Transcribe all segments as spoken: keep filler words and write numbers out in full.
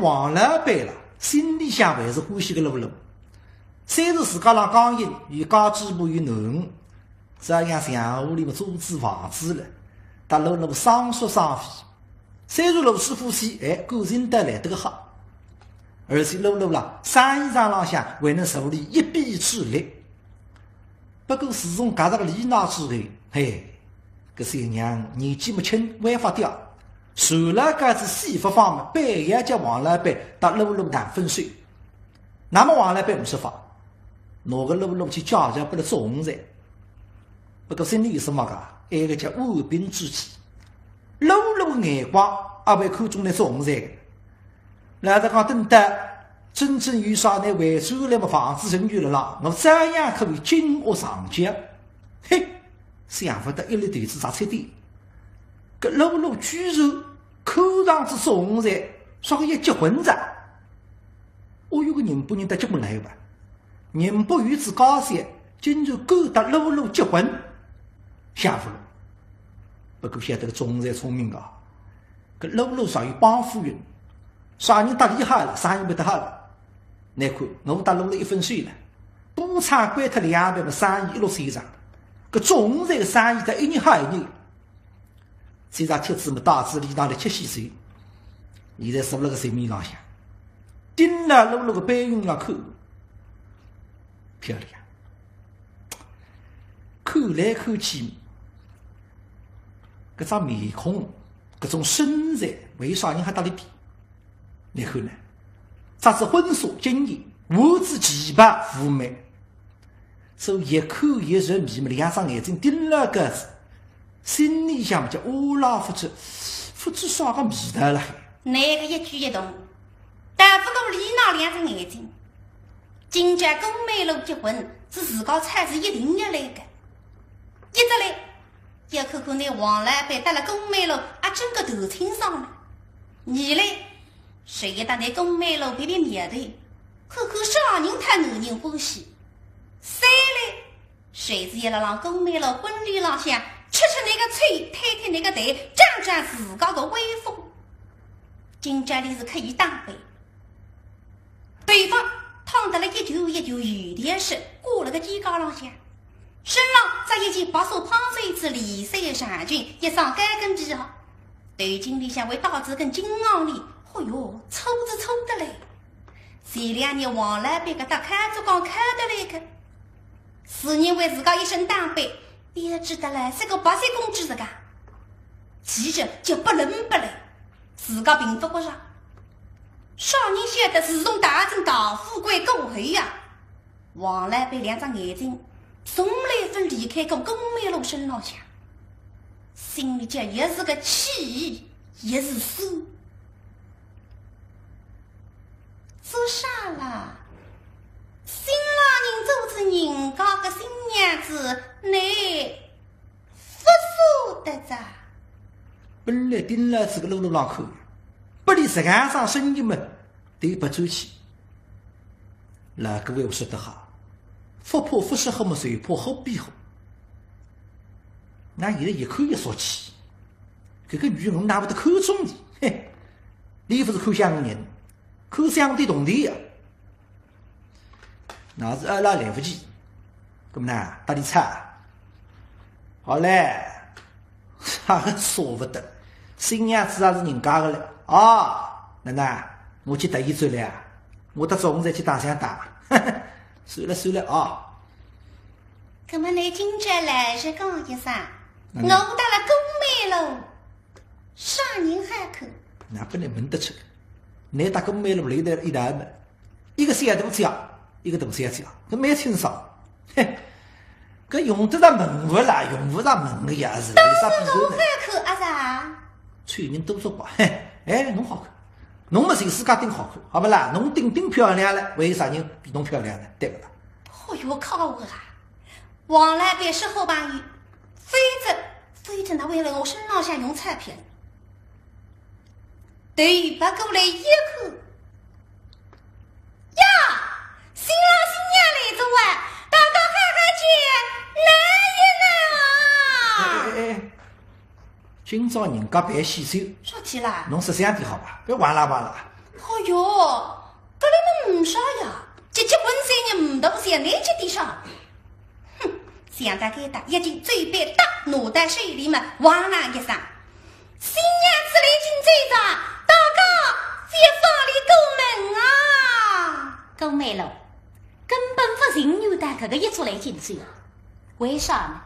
王老板啦，心里向还是欢喜搿个露露。虽然自家浪刚硬，有家主婆有囡儿，照样像屋里么租仔房子了，搭露露双宿双飞。虽然露露夫妻，哎，感情倒来得个好，而且露露啦，生意场浪向还能助俚一臂之力。 不过自从嫁着个李娜之后，嘿，搿小娘年纪么轻，还发嗲，传了个仔媳妇方面，板要叫王老板搭露露谈分手。那么王老板没说法，拿个露露去介绍拨了祝鸿才。不过心里有数么个，埃个叫万变之计，露露眼光阿会看中了祝鸿才个。 老实讲，等到真正有啥呢，回转来么房子仍旧辣浪，我照样可以金屋藏娇。嘿，想勿到一粒豆子砸七点，搿露露居然看上仔祝鸿才，说个要结婚哉。哦哟，搿宁波人倒结棍来个吧？宁波有仔家小，竟然敢搭露露结婚，想勿落。不过晓得个祝鸿才聪明个， 搿露露属于帮夫运，啥人搭俚好了，生意会得好个。倷看，我搭露露一分手了，赌场关脱两爿么，生意一路收场。搿祝鸿才个生意倒一日好一日。搿只帖子么，带仔俚拿来吃喜酒，现在坐辣个席面浪向，盯牢露露个背影浪看，漂亮。 看来看去，搿张面孔，搿种身材，还有啥人好搭俚比？倷看呢，着仔婚纱金衣，换仔旗袍妩媚，所以一看一入迷么，两只眼睛盯牢个仔，心里向么叫乌拉勿出，勿知啥个味道了还。倷个一举一动，逃勿过李娜两只眼睛。 今朝顾曼璐结婚，是自家猜是一定要来个。一则来，要看看倷王老板搭了顾曼璐阿真个谈清爽了。二来，是要搭倷顾曼璐别别苗头，看看啥人讨男人欢喜。三来，是要辣浪顾曼璐婚礼浪向吃吃倷个醋，推推倷个台，涨涨自家个威风。今朝俚是可以打扮， 头发烫得了一球一球油条式，挂了个肩胛浪向，身浪着一件白纱胖绸子连衫长裙，一双高跟皮鞋，头颈里向还戴仔根金项链，嚯哟，粗是粗得来。前两日王老板搿搭敲竹杠敲得来个，自认为自家一身打扮，标致得来，像个白雪公主自家。其实就不伦不类，自家并勿觉着。 啥人晓得自从大政大富贵过后呀，王老板两只眼睛从来勿离开过顾曼璐身浪向，心里向也是个气，也是酸。做啥啦？新郎人做仔人家个新娘子，倷 勿舍得哉。本来盯牢仔个露露浪看，拨俚实梗声音么，对勿转去。老古闲话说得好，勿怕勿识货么，就怕货比货。那现在一看也说起，搿个女人哪会得看中俚？嘿，俚勿是看相个人，看相个铜钿呀。 那是阿拉来勿及。搿么呢，搭俚拆。好嘞，啥个舍勿得？新娘子也是人家个嘞。啊，奶奶，我去搭伊转来啊，我搭祝鸿才去打相打。算了算了啊。搿么倷今朝来是讲一声，嗯。我搭了顾曼璐，啥人好看？那勿能问得出，倷搭顾曼璐来得一道么？ 一个小大姐，一个大小姐，搿蛮清爽。嘿，搿用得着问勿啦？用勿着问个呀，是为啥比较呢？我好看阿啥？吹牛多说话，嘿，哎，侬好看，侬么随自家顶好看，好勿啦？侬顶顶漂亮了，还有啥人比侬漂亮呢？对勿啦？哦哟，靠我啊！王老板是好朋友，否则，否则哪会辣我身浪向用钞票？ 对勿过来一看，呀，新郎新娘来哉啊，大家好好叫，来一来啊！哎哎哎，今朝人家办喜事，啥体啦？侬识相点好伐？覅哇啦哇啦。哦哟，搿里么没啥呀，结结婚三日没多少，侬急点啥？哼，想到该搭，一径嘴巴搭，拿到手里么，哇啦一声：“新娘子来进来哉，大家覅放俚过门啊！”顾曼璐根本勿情愿搭搿个一族来进来啊，为啥呢？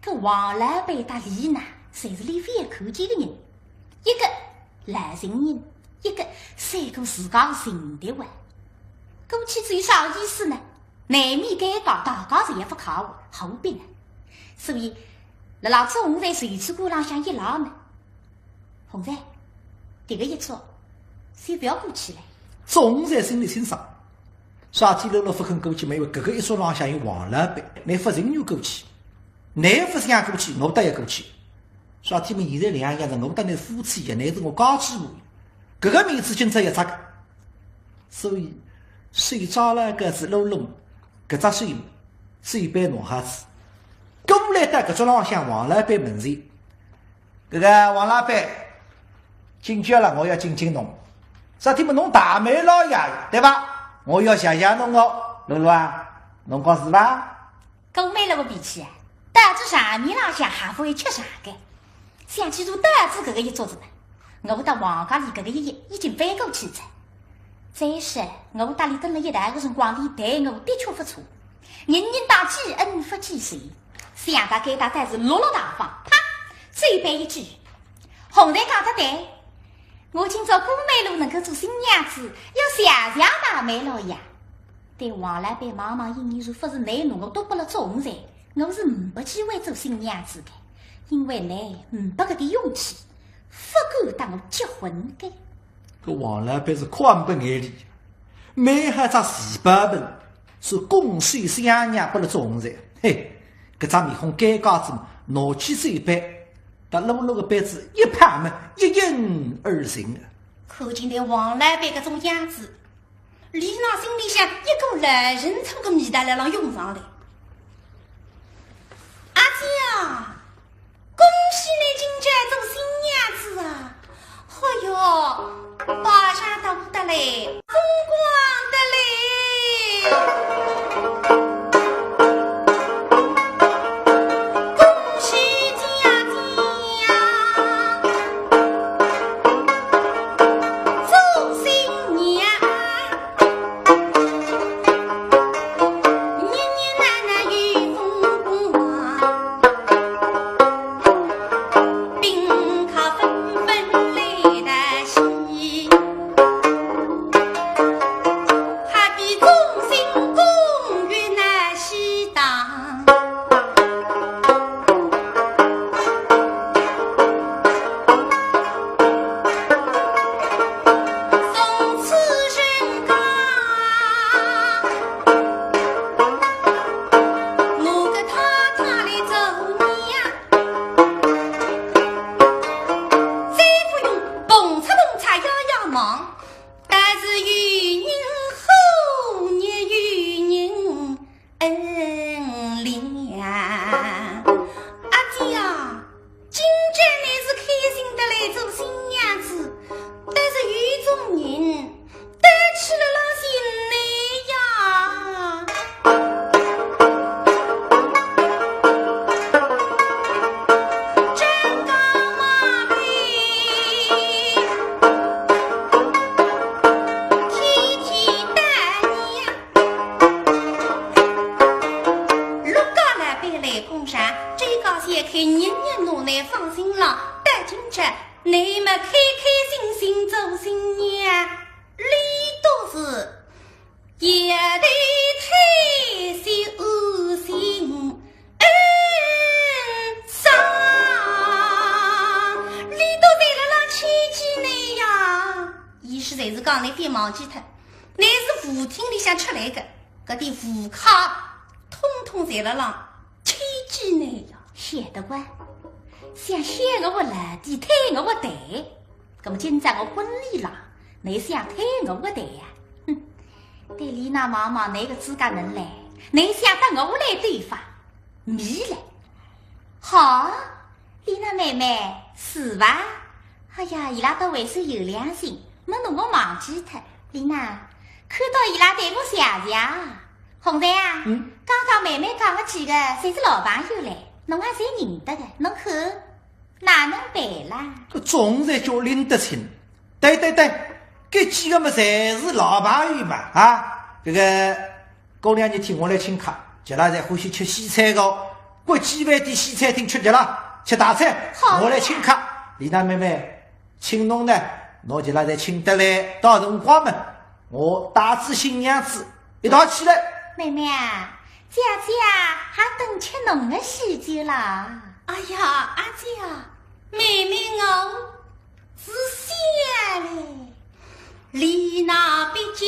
搿王老板搭李娜侪是俚覅看见个人，一个 老实人，一个赛过自家个性格哇。过去仔有啥意思呢？难免尴尬，大家侪要勿客气，何必呢？所以，辣辣祝鸿才袖子管浪向一拉呢，鸿才，迭个一族，先勿要过去了。祝鸿才心里清爽，啥体老老勿肯过去嘛，因为搿个一族浪向有王老板，倷勿情愿过去，倷勿想过去，我倒要过去。 啥体么？现在两样是我搭倷夫妻呀，倷是我家主婆，搿个面子今朝要拆个。所以，手抓牢个是露露，搿只手，手板拿好仔，过来到搿桌浪向王老板面前，搿个王老板，今朝了，我要敬敬侬。啥体么？侬大妹老爷，对伐？我要谢谢侬哦，露露啊，侬讲是伐？ 顾曼璐个脾气啊，到仔场面浪向还勿会吃场个。想起如到仔搿个一桌子呢，我搭王家里搿个一役已经翻过去哉。再说，我搭俚蹲了一道个辰光，俚待我的确勿错，人人当记恩勿记仇，想到该搭倒是落落大方，啪，嘴板一句，鸿才讲得对，我今朝顾曼璐能够做新娘子，要谢谢大妹老爷。 对王老板望望，意思是勿是倷拿我笃拨了祝鸿才，我是呒拨机会做新娘子个，因为倷呒拨搿点勇气，勿敢搭我结婚个。搿王老板是看勿眼里，蛮好只自保本，是拱手相让拨了祝鸿才。嘿，搿张面孔尴尬仔，拿起手板，搭露露个板子一拍么，一饮而尽。看见对王老板搿种样子， 李娜心里向一股老陈醋个味道辣浪涌上来。阿姐啊，恭喜倷今朝做新娘子啊！哎哟，白相大得来，风光得来！恭喜姐姐呀！ 做新娘，日日乃乃有风光，宾客纷纷来道喜，好比众星拱月闹喜堂。 从此人家，我个太太来做娘，再不用蹦跶蹦跶摇摇忙，但是有人呵，也有人 恩怜。阿姐啊，今朝倷是开心得来做新娘子，但是有种人，担起了浪心难呀。张家妈咪，天天担呀。 陆家老板来捧场，周家小开热热闹闹放新郎，到今朝，乃么开开心心做新娘，俚笃是一对推心恩心恩上，俚笃侪辣浪牵记倷呀。意思就是讲倷覅忘记脱，倷是舞厅里向出来个，搿点舞客 统统侪辣浪牵记倷呀。晓得个，想掀我个烂店，推我个台，葛么今朝我婚礼浪，倷想推我个台呀？哼，对李娜望望，倷个自家能耐，倷想搭我来对伐？迷了。好，李娜妹妹，是伐？哎呀，伊拉倒还算有良心，没拿我忘记脱。丽娜，看到伊拉对我笑笑啊。洪才啊，嗯？刚刚妹妹讲个几个，侪是老朋友嘞，侬也侪认得个，侬看，哪能办啦？搿总侪叫拎得清。对对对，搿几个嘛，侪是老朋友嘛，啊，搿个过两日天我来请客，伊拉侪欢喜吃西餐个，国际饭店西餐厅吃，伊拉吃大餐，好呀。我来请客。丽娜妹妹， 请侬呢，侬伊拉侪请得来，到辰光嘛，我带仔新娘子一道去了。妹妹啊，姐姐啊，还等吃侬个喜酒啦。哎呀，阿姐啊，妹妹我是想嘞。 丽娜毕竟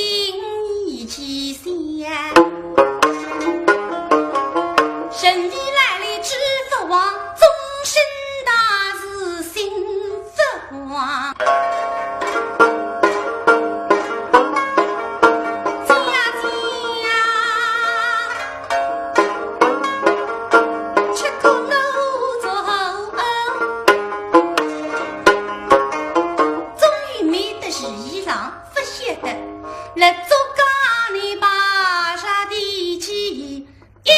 年纪小，生意来了志不旺，终身大事心不慌。姐姐呀，吃苦劳作， 终于没得时间了，不晓得来做家里把啥的去一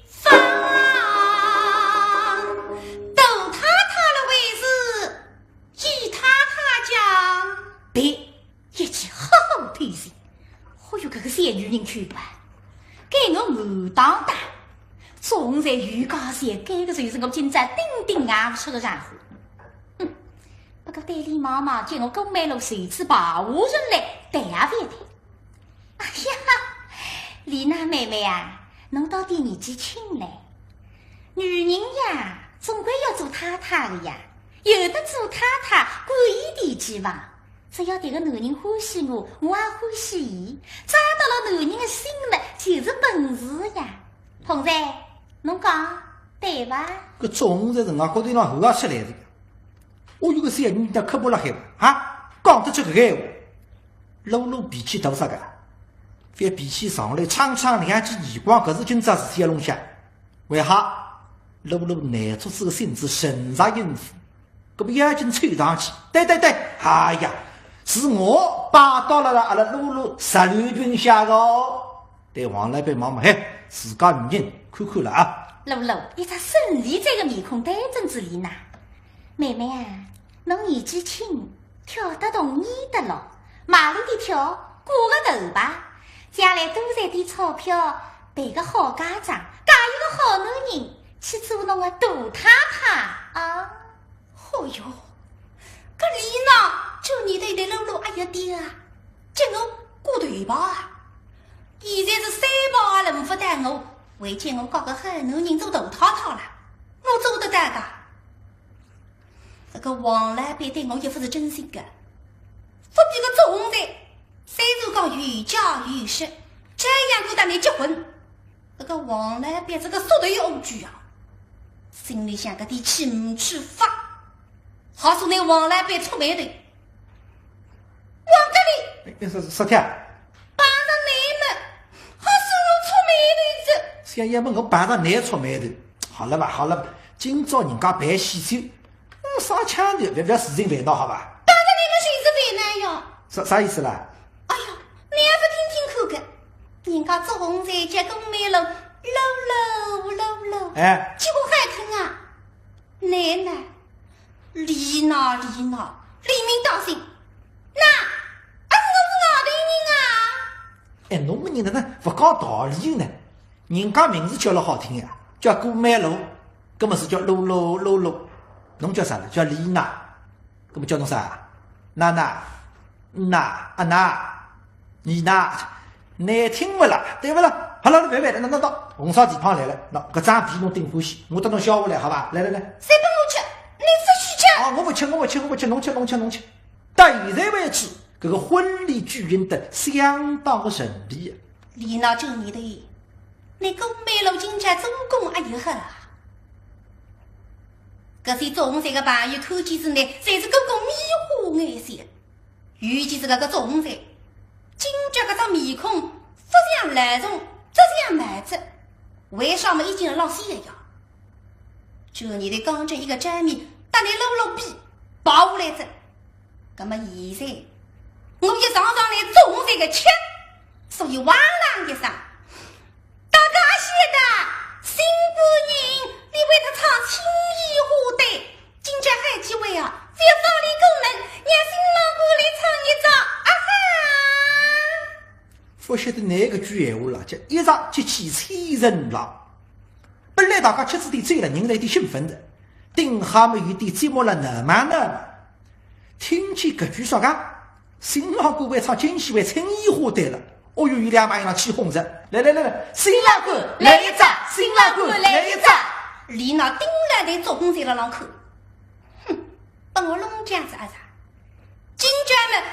方。大太太了为是，二太太讲，别，一记好好推辞。哦哟，搿个小女人去吧，给我硬当当。总在有家小，搿个就是我今朝顶顶熬勿出个场化。 哼，不过对俚望望，叫我顾曼璐随之跑下人来，对也勿对。哎呀，丽娜妹妹啊，侬到底年纪轻嘞。女人呀，总归要做太太的呀，有的做太太，管伊点几房，只要迭个男人欢喜我，我也欢喜伊，抓到了男人的心了，就是本事呀。洪才，侬讲，对伐？搿种人是外国头浪后啊出来的。 哦哟，搿小囡搭刻薄辣海啊，讲得出搿个闲话。露露脾气大啥个？覅脾气上来，撑撑两记耳光，搿是今朝事体要弄下。为啥？露露耐足仔个性子，沉着应付，搿么眼睛凑上去。对对对，哎呀，是我霸道了阿拉露露十六军下个哦。 对王老板望望，嘿，自家女人看看了啊。露露，一张胜利者的面孔对准仔丽娜。妹妹啊，侬年纪轻，跳得动，你得了，卖力点跳，过个头吧。将来多赚点钞票，配个好家长，嫁一个好男人，去做侬的大太太啊。 哦哟，搿丽娜就你对对露露哎呀爹啊，叫我过头吧。现在是三宝也轮勿到我，为叫我嫁个好男人做大太太了，我做得到个？搿个王老板对我也勿是真心个，勿比个祝鸿才，虽然讲有家有室，照样够搭你结婚。 搿个王老板是个缩头乌龟啊，心里向搿点气没气发，好说拿王老板触霉头。王德利，哎，啥，啥体啊？碰着你们，好说我触霉头子。想要么我碰着你触霉头。好了吧，好了吧，今朝人家办喜酒，嗯，啥腔调，覅覅自寻烦恼好吧？碰着你们就是烦恼呀。啥，啥意思啦？哎呀，你还勿听听看个，人家祝鸿才叫顾曼璐，璐璐，璐璐。哎。几化好听啊？你呢？丽娜，丽娜，连名带姓。那，啊，我是外头人啊。哎，侬么人哪能勿讲道理呢？人家名字叫了好听呀，叫顾曼璐，搿么是叫璐璐，璐璐。侬叫啥呢？叫丽娜。搿么叫侬啥？娜娜。 娜，啊娜，丽娜，难听勿啦，对勿啦？好了，慢慢来，喏喏喏，红烧蹄髈来了，喏，搿张皮侬顶欢喜，我搭侬削下来，好伐？来来来。侪拨我吃，侬勿许吃。啊，我勿吃，我勿吃，我勿吃，侬吃，侬吃，侬吃。到现在为止，搿个婚礼举行得相当个顺利啊。丽娜，祝你个，你顾曼璐今朝做官阿有好啊？搿些祝鸿才个朋友看见仔呢，侪是个个迷花眼笑。 尤其是搿个祝鸿才，今朝搿张面孔，勿像老虫，只像帽子，为啥么已经老死了呀？就你的刚正一个张面，搭你璐璐比，跑下来仔。葛么现在，我也尝尝来做红山个吃，所以哇啦一声。大家晓得，新官人，你为他唱青衣花旦，今朝好机会啊，覅放伊过门，让新郎官来唱一只，啊哈！勿晓得哪个句闲话了，叫一着激起千层浪。本来大家吃仔点酒了，人来点兴奋的，顶好么有点寂寞了，那么那么。 听见搿句说个，新郎官会唱京戏会青衣花旦了。哦哟，伊两妈一浪气哄着，来来来来，新郎官来一只，新郎官来一只。李娜盯牢台做红山辣浪看，哼，把我弄僵子啊啥？今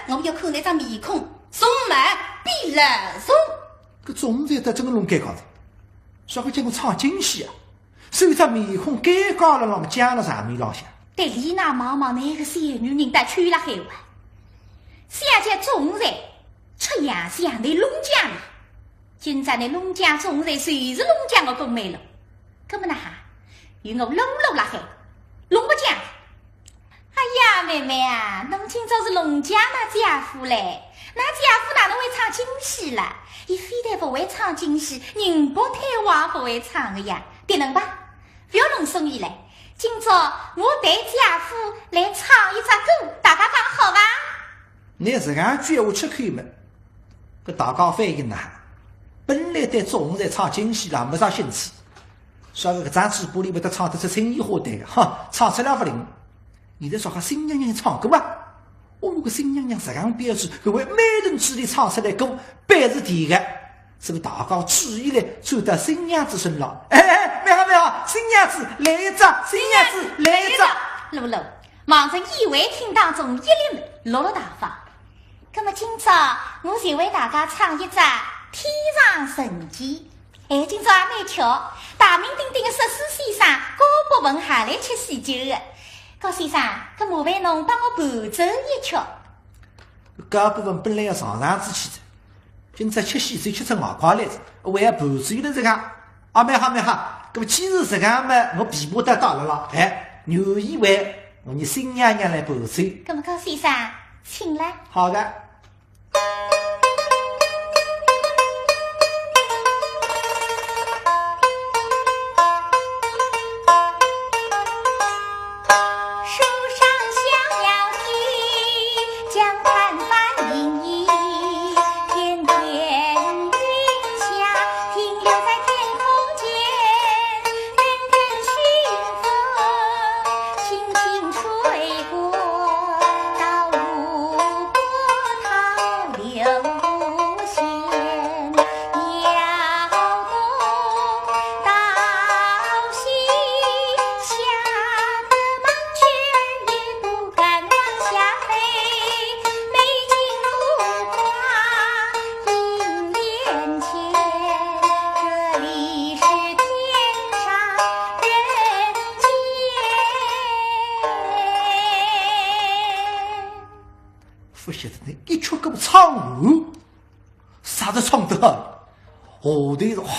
朝么，我要看伊只面孔，从毛变老虫。搿做红山倒真个弄尴尬的，啥个叫我唱京戏啊？ 所以只面孔尴尬了，那么僵了场面浪向。对李娜望望，那个小女人倒秋了海哇。小姐做红山，出洋相，倷弄僵了。今朝倷弄僵做红山，就是弄僵我宫妹了。搿么哪哈？有我喽啰辣海，弄勿僵。 哎呀，妹妹啊，侬今朝是弄僵㑚姐夫嘞？㑚姐夫哪能会唱京戏啦？伊非但勿会唱京戏，宁波推拿也勿会唱个呀。迭能吧，覅弄松伊嘞。今朝我代姐夫来唱一只歌，大家讲好伐？倷实梗句闲话出口么，搿大家反应呐，本来对做红山唱京戏啦，没啥兴趣。 啥个搿张嘴巴里会得唱得出青衣花旦个，哈，唱出来勿灵。现在说好新娘娘唱歌啊，哦哟，搿新娘娘实梗标致，搿位美人之里唱出来歌，板是甜个，是个大家注意力转到新娘子身浪。哎哎，蛮好蛮好，新娘子来一只，新娘子来一只。喽啰，望仔宴会厅当中一连落落大方。 葛么今朝我就为大家唱一只《天上人间》。哎，今朝也蛮巧，大名鼎鼎的说书先生高伯文还来吃喜酒的。高先生，葛麻烦侬帮我伴奏一曲。高伯文本来要上场子去的，今朝吃喜酒吃出外快来了，还要伴奏了这个。啊，蛮好蛮好，葛么既然这样嘛，我琵琶倒带了啦，哎，愿意为我们新娘娘来伴奏。葛么高先生，请来。好的。勿晓得倷一曲歌唱完，啥个唱得好，下头是哗，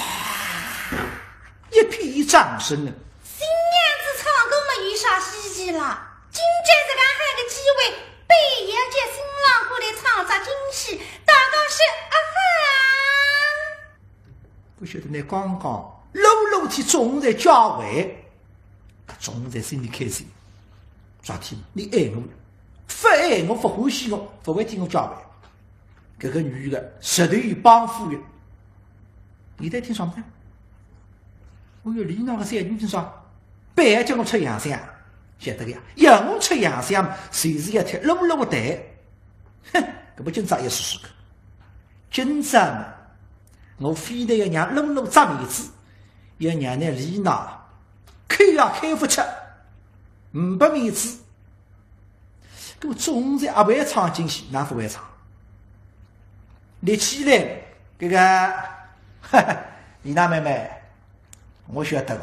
一片掌声啊。新娘子唱歌么有啥稀奇啦？今朝实梗好个机会，必要叫新郎官来唱只京戏，大家说啊哈。 勿晓得倷刚刚喽啰替做红山解围，搿做红山心里开心。啥体？倷爱我，勿爱我，勿欢喜我，勿会替我解围。搿个女的实头有帮夫个，现在听爽勿啦？哦哟，李娜个小女听爽，板要叫我出洋相，晓得个呀？要我出洋相，就是要踢喽啰个台。哼，搿么今朝也试试看。今朝呢， 我非得要让喽啰扎面子，要让倷李娜开也开勿出，呒拨面子。搿么总是也会唱京戏，哪勿会唱？立起来，搿个，李娜妹妹， 我晓得个，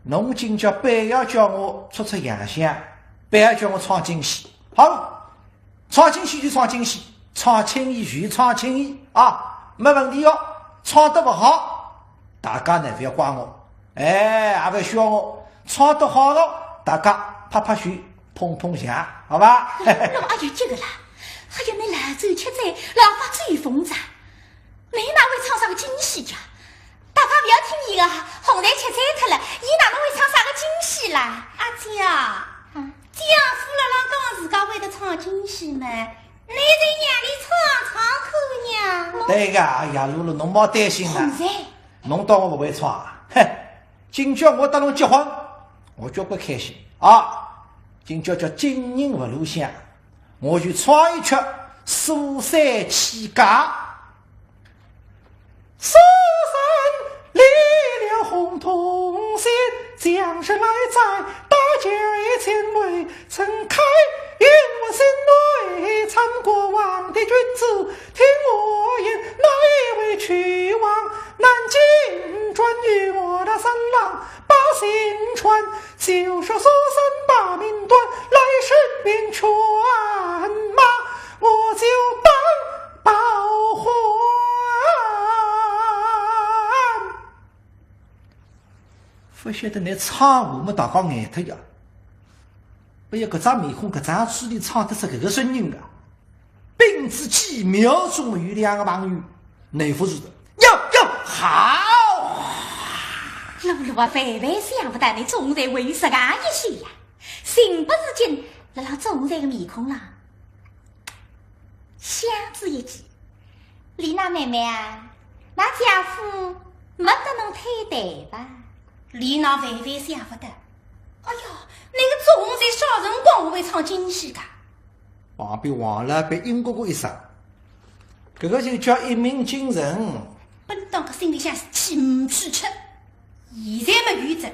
侬今朝板要叫我出出洋相，板要叫我唱京戏。好，唱京戏就唱京戏，唱青衣就唱青衣啊，没问题哦。唱得勿好，大家呢勿要怪我，哎，也勿要笑我。唱得好了，大家拍拍手，捧捧场，好吧？那么阿有这个啦，哎呀，倷老酒吃醉，老发酒疯哉。倷哪会唱啥个京戏呀？大家覅听伊个，红梅吃醉脱了，伊哪能会唱啥个京戏啦？阿姐啊，啊？姐夫辣辣讲自家会得唱京戏嘛，倷就让伊唱唱看呀。对个，哎呀，露露，侬莫担心啦。红梅。侬当我勿会唱啊？哼，今朝我搭侬结婚，我交关开心啊。今朝叫金银福禄享，我就唱一曲苏三起解。 苏三离了洪洞县，将身来在大街前位，曾开言我心内参过往的君子，听我言，哪一位去往南京转？与我那三郎把心穿，就说苏三把命断，来身边犬马，我就当 报还。勿晓得倷唱完么大家呆脱呀。哎呀，搿张面孔，搿张嘴里唱得出搿个声音啊，屏仔几秒钟么有两个朋友，难勿住的。哟哟，好！露露啊，万万想勿到倷总裁会有实梗一手呀，情不自禁辣辣总裁个面孔浪 相仔一记。丽娜妹妹啊，㑚姐夫没搭侬推台吧？丽娜万万想勿到。哎呀，搿个总裁啥辰光会唱京戏个？旁边王老板应过过一声，搿个就叫一鸣惊人。本当个心里向是气勿出气，现在么有哉。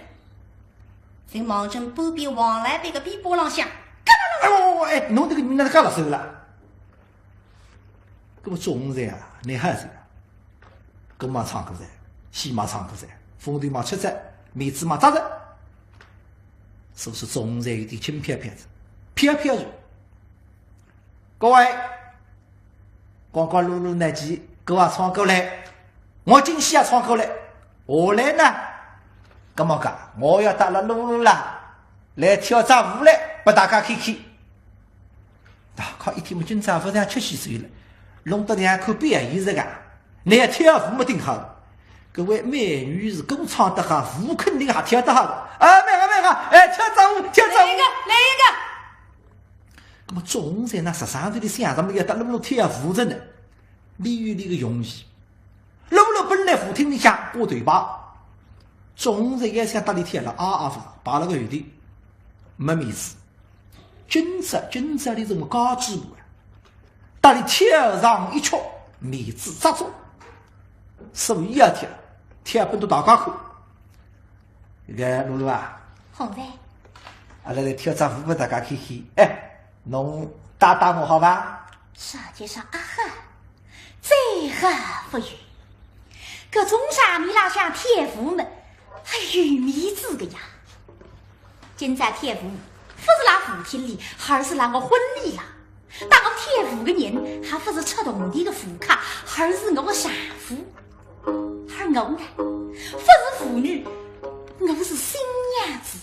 就望准旁边王老板个臂膊浪向，嘎啦啦。哎，我我我，哎，侬搿个人哪能介辣手啦？搿么总裁啊，倷还是，搿么唱歌噻，戏嘛唱歌噻，风头嘛吹噻，面子嘛扎噻，是勿是总裁有点轻飘飘哉？飘飘然。各位， 刚刚露露那句歌啊唱过来，我京戏也唱过来，下来呢，搿么讲，我要搭了露露啦，来跳只舞来，拨大家看看。大家一听么，今朝勿像吃喜酒了，弄得两口表演是个，倷要跳舞么顶好。搿位美女是歌唱得好，舞肯定还跳得好个。啊，蛮好蛮好，哎，跳只舞，跳只舞。来一个，来一个。 那么总裁呢，实上头里想着么要搭露露跳舞着呢，俚有俚个用意。露露本来舞厅里向挂头牌，总裁也想搭俚跳了，啊啊，排了个后头，没面子。今朝，今朝俚是我家主婆啊，搭俚跳上一曲，面子扎足，所以要跳，跳拨大家看。搿个露露啊，红梅，阿拉来跳只舞拨大家看看。哎， 侬带带我好伐？啥叫啥啊哈，再好勿有。搿种场面浪向跳舞么，还有面子个呀。今朝跳舞，勿是辣舞厅里，而是辣我婚礼啦。搭我跳舞个人，还勿是出铜钿个舞客，而是我个丈夫。而我呢，勿是舞女，我是新娘子。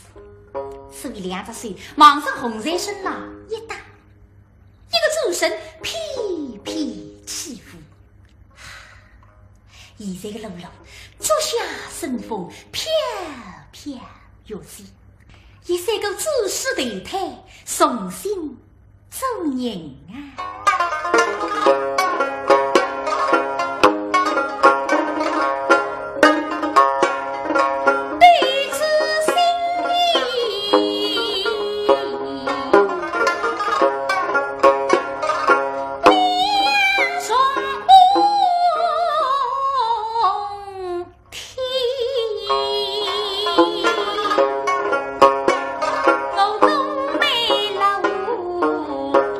所以两只手望仔红梅身浪一搭， 一个转身，翩翩起舞。现在个露露，足下生风，飘飘欲仙，一三个姿势投胎，重新做人啊。 我冬梅老，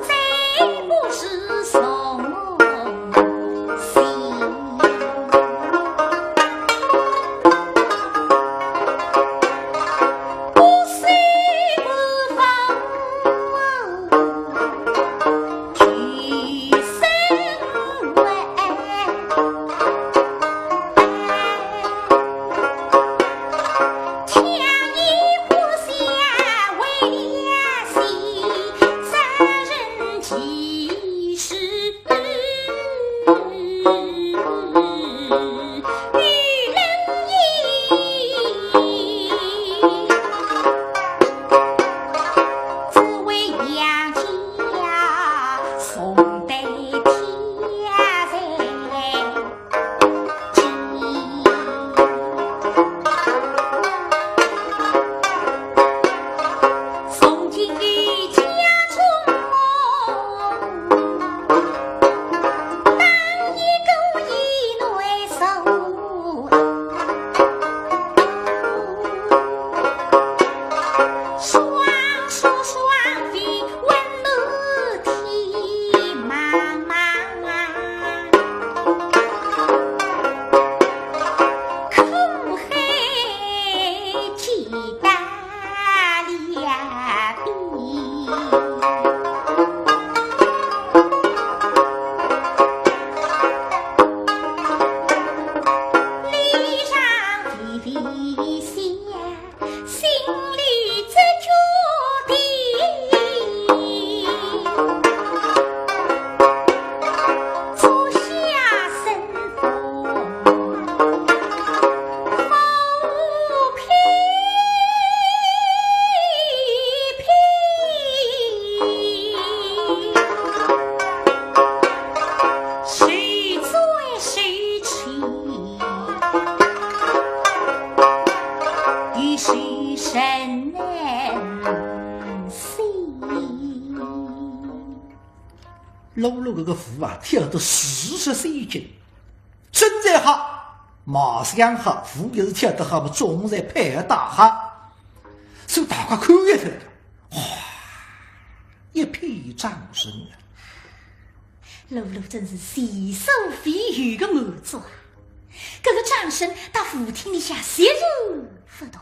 再不是露露搿个舞啊，跳得四十三斤，身材好，卖相好，舞也是跳得好，总裁配搭好，所以大家看一头，哗，一片掌声啊！露露真是前所未有的满足啊！搿个掌声到舞厅里向绝对勿同。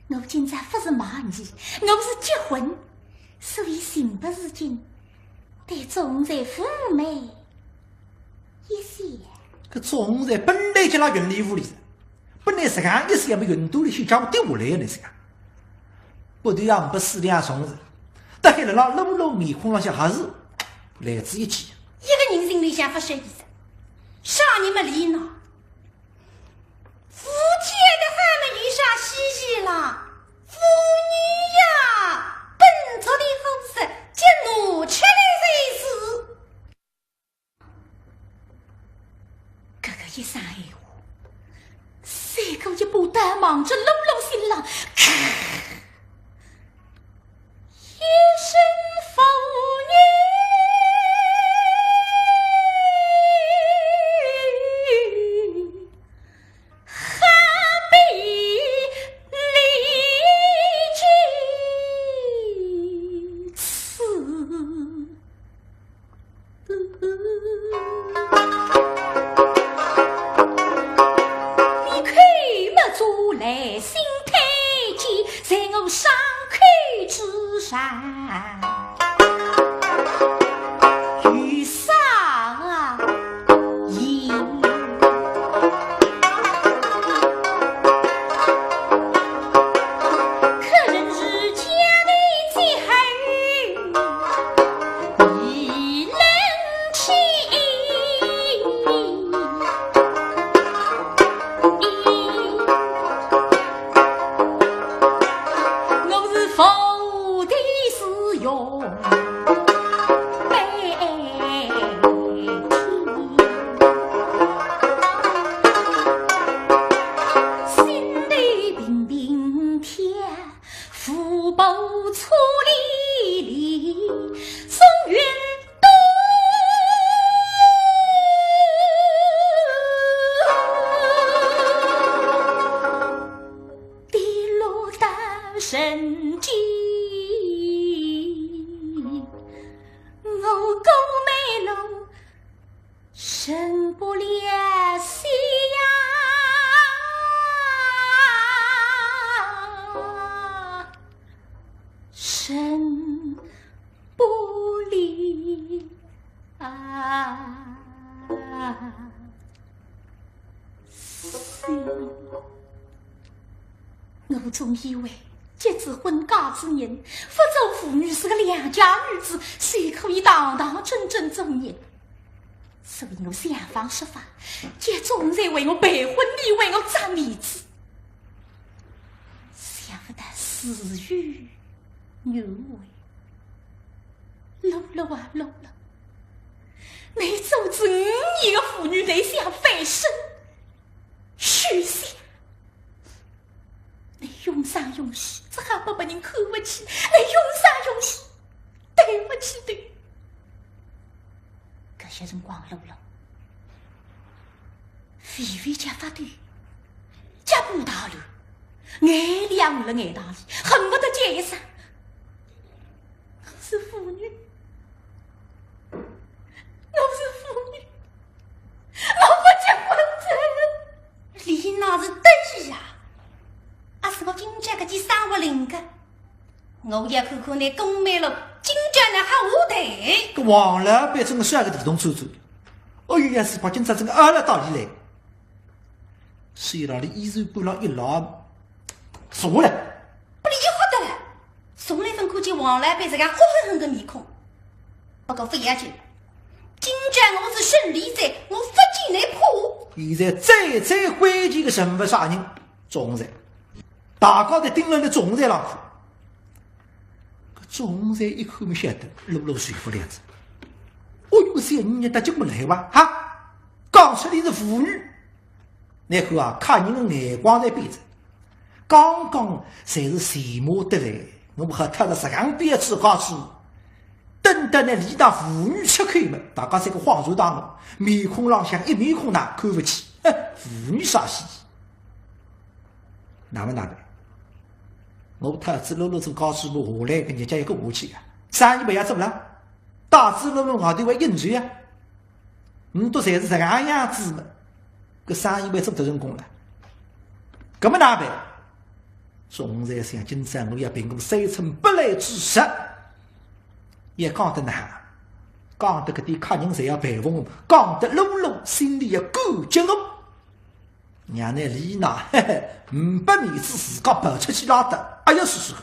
我今朝勿是卖艺，我是结婚，所以寻勿着劲对总裁妩媚一笑。搿总裁本来就辣云里雾里，本来实梗一笑么云朵里向叫跌下来个呢，实梗。不对啊，勿是两种事。但是辣露露面孔浪向还是来仔一记。一个人心里向勿适意哉，啥人么理呢？舞厅个还么有啥稀奇啦？舞女呀，笨拙的货色，就拿出来才是。 搿个一声闲话，像个一把刀望仔露露心浪，咔！一声呒语，何必理其词？ 你口没做来信推荐，在我伤口之上，有啥意？可能是家里之后。 已冷清。我是佛的使用，白天心头平平跳。 舞步错离离，松云多。跌落到人间，我顾梅楼 成不了仙呀，成不了仙。我总以为结仔婚嫁仔人，勿做舞女是个良家女子，就可以堂堂正正做人。 所以我想方设法，叫总裁为我备婚礼，为我扎面子。想不到事与愿违。露露啊，露露，你做仔五年的舞女，你想翻身？休想！ 你永生永世，只好被别人看不起，你永生永世对不起的。搿歇辰光，露露微微叫发抖，脚步踏乱，眼泪也红了眼袋里，恨不得叫一声：“我是舞女，我是舞女，我不结婚哉。” 俚哪是得意呀？阿是我今朝搿记生活灵个，我要看看倷顾梅楼今朝哪哼下台。搿王老板真个像个地动抽抽，哎呀，是把今朝真个阿拉到里来，所以让俚衣袖管浪一拉，坐下来。 拨俚一吓得了，从来朆看见王老板实梗恶狠狠个面孔。不过勿要紧，今朝我是胜利者，我勿见倷怕。现在最最关键个人物啥人？总裁。大家侪盯牢倷总裁浪看。搿总裁一看么晓得，露露受勿了哉。哦哟，小女人搭进勿来哇，哈？讲出来是舞女。 倷看啊，客人个眼光侪变哉。刚刚侪是羡慕得来，我们还踏着实梗标致高处，等到那李大妇女出口么，大家侪个恍然大悟，面孔浪向一面孔呢看勿起，哼，妇女啥事体？那么哪办？我太子露露做家主婆下来个日脚要过下去啊，生意勿要做了，带子露露外头还应酬啊，唔笃侪是搿个样子么，搿生意还做得成功了。搿么哪办？总在想，今朝我要凭我三寸不烂之舌，也讲得哪，讲得搿点客人侪要佩服我，讲得露露心里要感激我。让那李娜，嘿嘿，唔拨面子自家跑出去拉倒，哎呀，是是。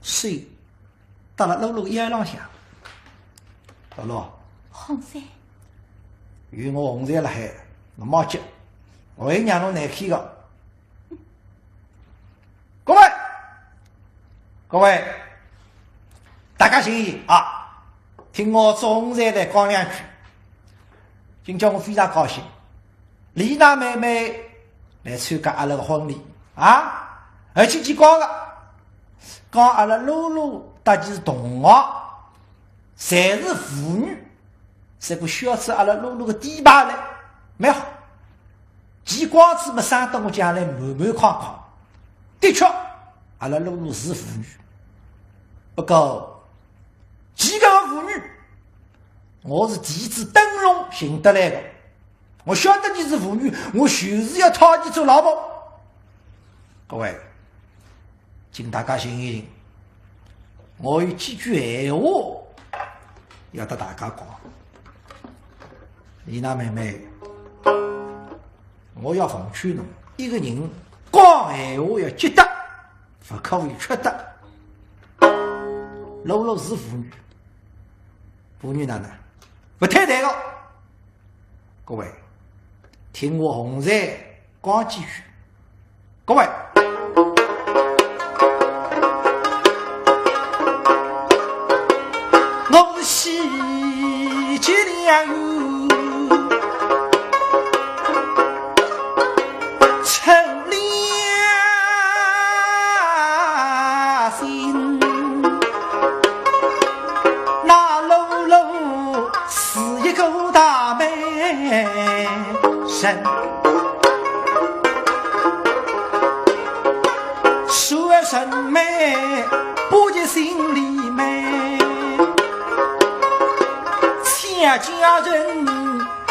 是，到了露露腰浪向，露露，洪三，有我洪三辣海，我没急，我会让侬难看个。各位，各位，大家静一静啊，听我总裁来讲两句。今朝我非常高兴，丽娜妹妹来参加阿拉个婚礼啊，而且伊讲个，讲阿拉露露搭伊是同学，侪是妇女，搿个小子阿拉露露个底牌来，蛮好。 伊光子么生得我将来满满框框。的确，阿拉露露是妇女，不过，伊搿个妇女，我是弟子灯笼寻得来个。我晓得伊是妇女，我就是要讨伊做老婆。各位， 请大家静一静，我有几句闲话要搭大家讲。丽娜妹妹，我要奉劝侬，一个人讲闲话要积德，勿可以缺德。露露是妇女，妇女哪能？勿坍台个。各位，听我洪才 讲几句。各位，我是喜结良缘，成良心。那露露 是一个大美人，虽然人美不及心里美，千家人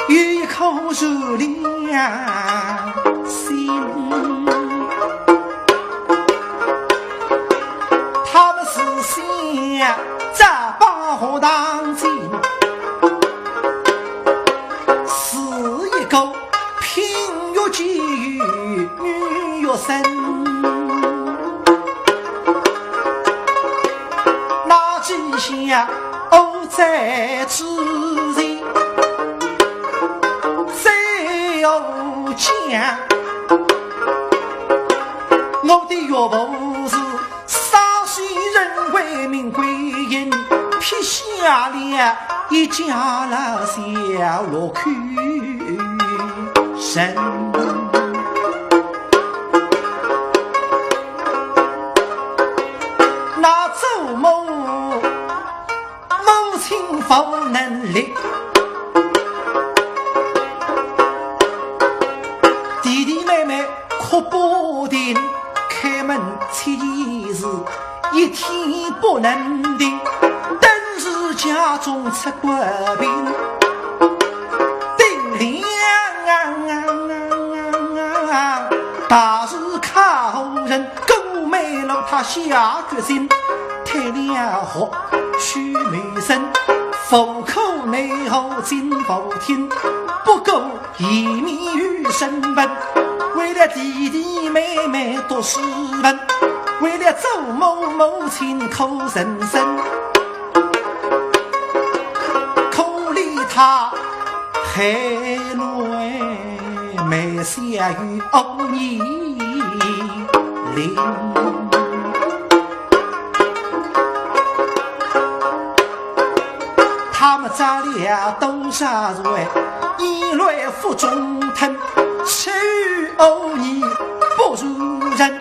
有一颗善良心。 他们是想在帮河当中，是一个品学兼优女学生。那几下我在之前，在我讲，我的岳父是 山西人，为民归隐，撇下了一家老小落口人。那做母 母亲无能力，弟弟妹妹哭不停，开门七件事，一天不能停，顿时家中出官兵，顶梁啊，大事靠人，顾梅楼他下决心， 退了学去谋生，无可奈何进无厅，不顾颜面与身份，为了弟弟妹妹读书文，为了祖母母亲苦人生，可怜他海内 没下有五年零。他们扎了多少船，一来福中吞，吃五年不如人。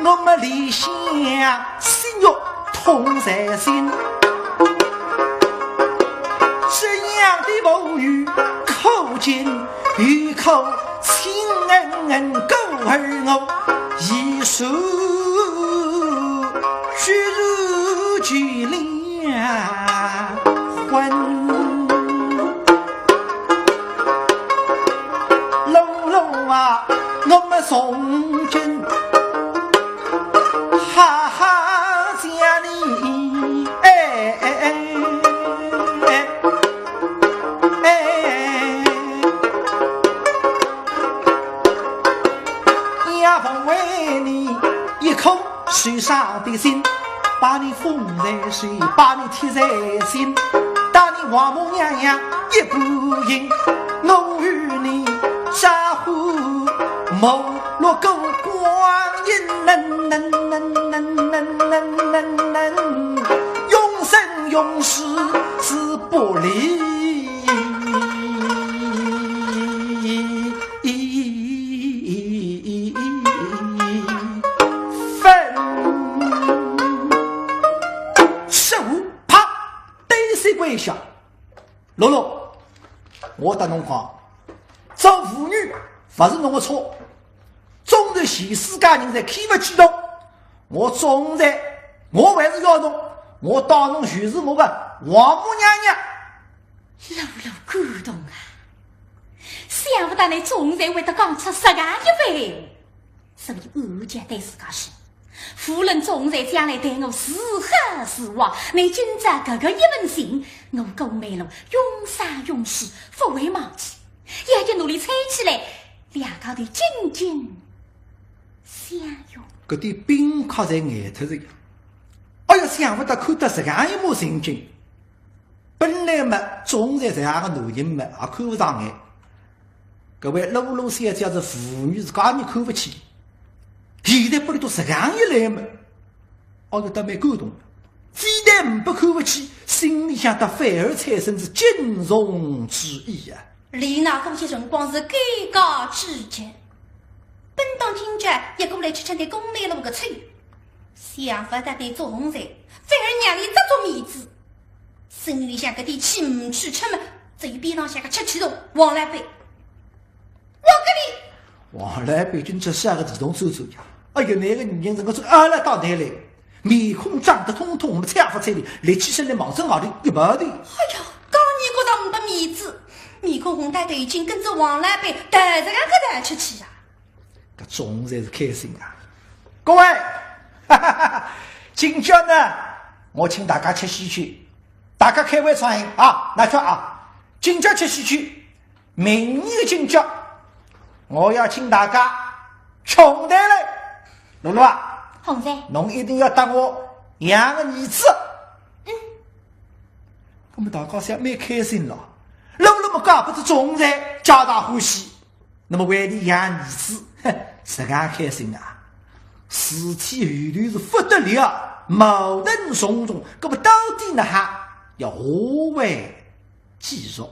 我们理想心肉痛在心，有口亲恩恩故而我一世居住其灵魂。露露啊，我们从今哈哈见你，哎哎哎哎。 哎，也不为你一颗受伤的心，把你捧在手，把你贴在心，当你王母娘娘一个人，我与你招呼，没落过光阴，能能能能能能能能，永生永世是不离。 分。说完，啪，对手跪下。露露，我搭侬讲，做舞女勿是侬个错，总是全世界人侪看勿起侬。我总在，我还是要侬，我当侬就是我个王母娘娘。 露露感动啊！想勿到倷总裁会得讲出实梗一番闲话。所以我就对自家说，无论总裁将来对我如何如何，倷今朝搿个一封信，我顾曼璐永生永世勿会忘记，也就努力撑起来，两家头紧紧相拥。搿点宾客侪呆脱了呀！哎呀，想勿到看到实梗一幕情景。 本来嘛，总裁实梗个男人嘛，也看勿上眼。搿位露露小姐是舞女，自家人看勿起。现在拨伊笃实梗一来嘛，哦哟，倒蛮感动。非但呒拨看勿起，心里向倒反而产生是敬重之意啊。丽娜搿歇辰光是尴尬至极，本当今朝一个来吃吃倷顾曼璐个醋，想勿到倷总裁反而让伊着足面子。 心里向搿点气呒处出嘛，只有边浪向个出气筒王老板。我搿里，王老板今朝啥个地动走走呀？哎呀，搿个女人真个是阿拉到头来，面孔涨得通通，我们抢勿出来，立起身来望准外头一跑头。哎呀，讲伊觉着呒拨面子，面孔红得头颈，跟着王老板带着个个带出去呀。 搿总裁是开心啊！各位，哈哈哈，今朝呢，我请大家吃喜酒，大家开胃畅饮啊，拿去啊！今朝吃喜酒，明年今朝，我要请大家穷得来。露露啊，总裁，侬一定要搭我养个儿子。嗯。那么大家想蛮开心了，露露么搞勿出总裁，皆大欢喜。 那么为了养儿子，哼，实梗开心啊！事体后头是勿得了，矛盾重重，搿么到底哪哈要下回继续。